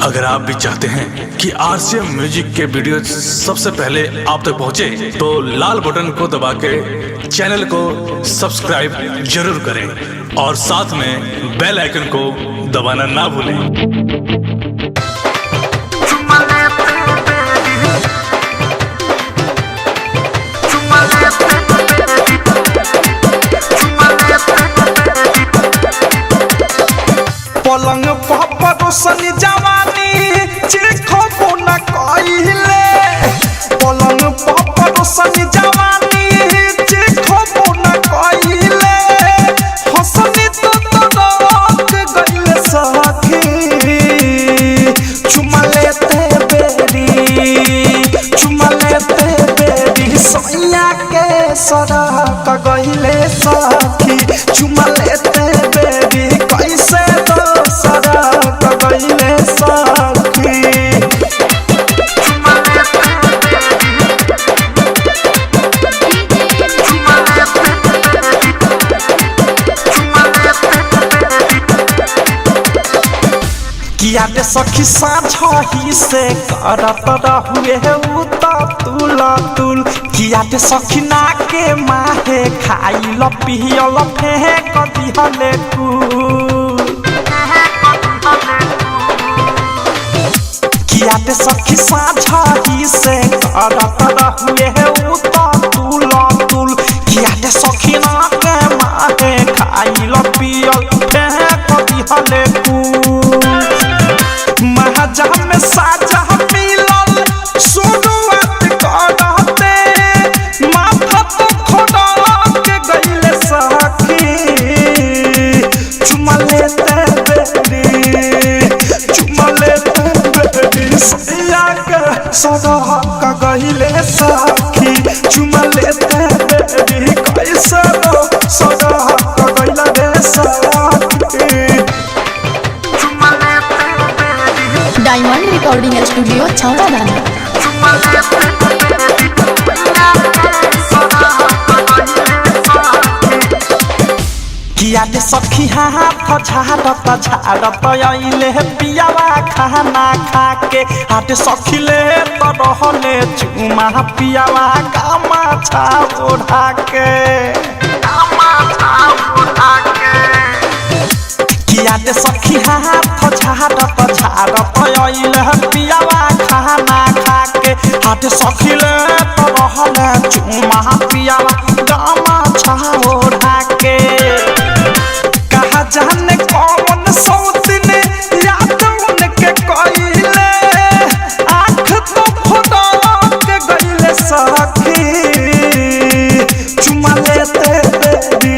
अगर आप भी चाहते हैं कि आरसीएम म्यूजिक के वीडियो सबसे पहले आप तक पहुंचे, तो लाल बटन को दबा के चैनल को सब्सक्राइब जरूर करें और साथ में बेल आइकन को दबाना ना भूलें। पलंग परोसन जवानी चिखो न कइले। पलंग परोसन जवानी चिखो न कइले। हसनी तो तरक गइले सखी, चुमा लेते बेरी, चुमा लेते बेरी सैया के सरक गइले सखी। चुमा लेते बेरी कैसे सरक गइले सखी। किया रे सखी साझही से करत रहुए उ त तुल तुल। किया रे सखी ना के माहे खाइल पियल फेंक दिहले कुल। किया रे सखी साझही से करत रहुए उ त तुल तुल। किया रे सखी ना के माहे खाइल पियल फेंक दिहले कुल। महाजा में साजा मिलल शुरुआत करते माथा तो खोड़ा के गइले सखी। चुमा लेते बेरी, चुमा लेते बेरी सैया के सरक गइले सखी। चुमा लेते बेरी कैसे सरक गइले रे सखी। Diamond recording studio छौड़ादाना। किया रे सखी हाथ झाड़त झाड़त अइले पियावा खाना खा के। हाथ सखी ले तो रहले चुमा पियावा कामा छा ओढ़ा के। किया रे सखी हाथ झाड़त झाड़त अइले पियावा खाना खा के। हाथ सखी ले तो रहले चुमा पियावा कामा छा ओढ़ा के। कहा जाने कौन सौतिन याद उनके कइले, आँख तो फोड़ा के गइले सखी। चुमा लेते बेरी,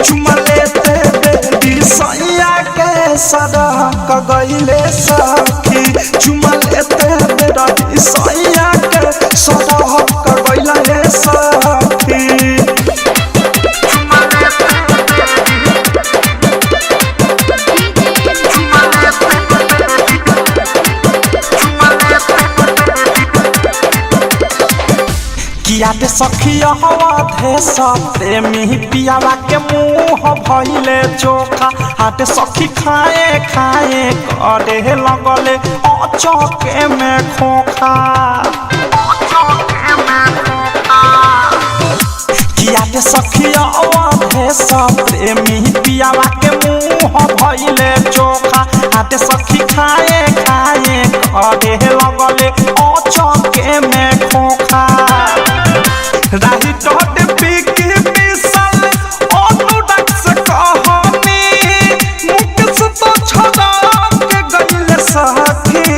चुमा लेते बेरी सैया के सरक गइले सखी। चुमा लेते बेरी सैया के सरक गइले सखी। किया रे सखी अवधे प्रेमी पियावा के मुँह भइले चोखा। हाथ सखी खाए खाए करे लगले अचके में खोखा। किया रे सखी अवधे प्रेमी पियावा के मुँह भइले चोखा। हाथ सखी खाए खाए करे लगले अचके में खोखा। राही टोट पीकी मिसल अनुराग से कहानी मुकेश तो छोड़ा के गइले सखी।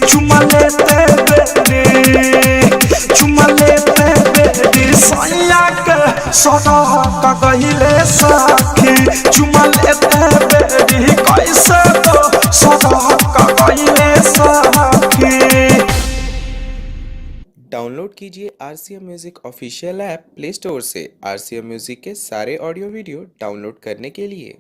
चुमा लेते बेरी, चुमा लेते बेरी सैया के सरक गइले सखी। चुमा लेते बेरी कैसे तो सरक गइले सखी। डाउनलोड कीजिए RCM music official app play store से। आरसीएम म्यूज़िक के सारे ऑडियो वीडियो डाउनलोड करने के लिए।